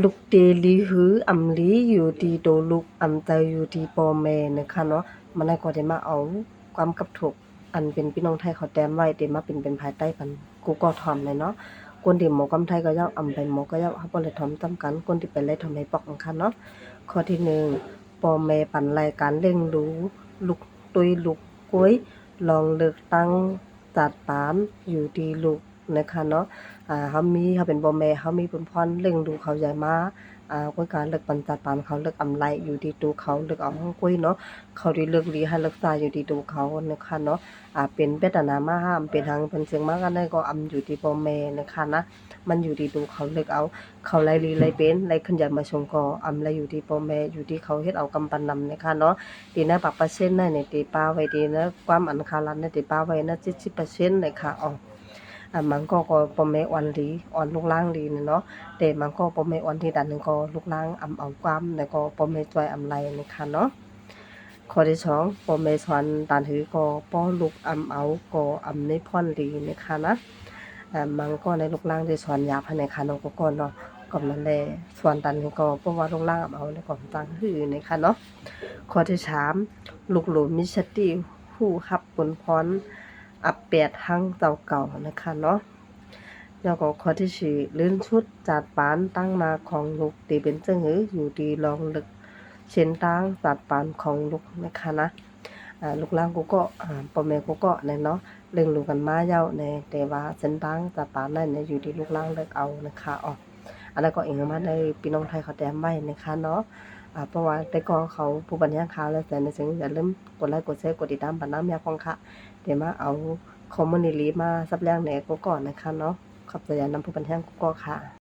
ລູກເຕລີ ຫຼື ອຳລີ ຢູ່ທີ່ໂຕລູກ, ອຳໃຈຢູ່ທີ່ພໍ່ແມ່ນະຄະເນາະ. ມື້ນີ້ກໍໄດ້ມາເອົາຄວາມກັບທຸກ ອັນເປັນພີ່ນ້ອງໄທເຂົາແຕ້ມໄວ້ ໄດ້ມາເປັນ ເປັນພາຍໃຕ້ປັນກູ່ກໍທ່ອມແຫຼະເນາະ. ຄົນທີ່ໝໍຄວາມໄທກໍເຈົ້າ, ອຳໄປໝໍກໍເຈົ້າ, ເຮົາບໍ່ໄດ້ທ່ອມຊ້ຳກັນ, ຄົນທີ່ໄປໄລ່ທ່ອມໃຫ້ປອກນະຄະເນາະ. ຂໍ້ທີໜຶ່ງ ພໍ່ແມ່ປັນໄລ່ການລ້ຽງດູ ລູກຕຸ້ຍລູກກ້ວຍ ລອງເລີກຕັ້ງ ຈັດປານຢູ່ທີ່ລູກນະຄະເນາະ. ອາ ເຮົາມີ ເຮົາເປັນພໍ່ແມ່ ເຮົາມີບຸນພອນລ້ຽງດູເຂົາໃຫຍ່ມາ, ອາ ກວຍກາເລືອກປັນຈັດປານເຂົາ, ເລືອກອຳໄລຢູ່ທີ່ໂຕເຂົາ, ເລືອກເອົາຮອງກວຍເນາະ. ເຂົາທີ່ເລືອກດີໃຫ້ເລືອກຊາຢູ່ທີ່ໂຕເຂົານະຄະເນາະ. ອາ ເປັນເວທະນາມາຫາ ເປັນຫຍັງເພິ່ນຈຶ່ງມາກັນໄດ້ກໍອຳຢູ່ທີ່ພໍ່ແມ່ນະຄະນະ. ມັນຢູ່ທີ່ໂຕເຂົາເລືອກເອົາ. ເຂົາໄລ່ດີໄລ່ເປັນ ໄລ່ຂຶ້ນຢາດມາສູງກໍອຳໄລຢູ່ທີ່ພໍ່ແມ່ ຢູ່ທີ່ເຂົາເຮັດເອົາກຳປັນນຳນະຄະເນາະ. ທີ່ໃນປາກເປີເຊັນນັ້ນນີ້ ທີ່ປາໄວ້ທີ່ໃນຄວາມອັນຄາລັນນີ້ ທີ່ປາໄວ້ນະ ເຈັດສິບເປີເຊັນນະຄະ. ອາ ບາງກໍ ກໍພໍ່ແມ່ອ່ອນດີ ອ່ອນລູກຫຼານດີນະເນາະ, ແຕ່ບາງກໍພໍ່ແມ່ອ່ອນດີ ດານໜຶ່ງກໍລູກຫຼານອຳເອົາກວ່າ ແລ້ວກໍພໍ່ແມ່ຊ່ວຍອຳໄລນະຄະເນາະ. ຂໍ້ທີສອງ ພໍ່ແມ່ສອນດານຫື ກໍພໍ່ລູກອຳເອົາ ກໍອຳມີພອນດີນະຄະນະ. ອາ ບາງກໍໃນລູກຫຼານທີ່ສອນຫຍາບຫັ້ນນະຄະເນາະ ກໍ ກໍເນາະ ກໍນັ້ນແຫຼະ ສອນດານຫື ກໍເພາະວ່າລູກຫຼານອຳເອົາ ແລ້ວກໍຕ່າງຫືນະຄະເນາະ. ຂໍ້ທີສາມ ລູກຫຼູນມີສະຕິ ຮູ້ຮັບບຸນພອນ ອັບແປດທັງເຈົ້າເກົ່ານະຄະເນາະ. ແລ້ວກໍຂໍ້ທີສີ່ ລື່ນສຸດ ຈັດປານຕັ້ງໜ້າຂອງລູກທີ່ເປັນເຊິ່ງຫື ຢູ່ທີ່ລອງເລືອກເສັ້ນທາງຈັດປານຂອງລູກນະຄະນະ. ອາ ລູກຫຼານກູ່ກໍ ອາ ພໍ່ແມ່ກູ່ກໍແຫຼະເນາະ ລ້ຽງດູກັນມາຍາວແດ່ ແຕ່ວ່າເສັ້ນທາງຈັດປານນັ້ນນະ ຢູ່ທີ່ລູກຫຼານເລືອກເອົານະຄະ. ອາ ອັນນັ້ນກໍອີງມາໃນພີ່ນ້ອງໄທເຂົາແຕ້ມໄວ້ນະຄະເນາະ. ອາ ເພາະວ່າແຕ່ກໍເຂົາຜູ້ບັນແຮງຂ່າວແລ້ວ ແຕ່ຈັ່ງຢ່າລືມກົດໄລກົດແຊ ກົດຕິດຕາມປານນາມຍາພອງຄະ. ເດມາເອົາຂໍ້ມູນດີໆມາສັບລຽງແດ່ກູ່ກໍນະຄະເນາະ. ຂອບໃຈນຳຜູ້ບັນແຮງກູ່ກໍຄະ.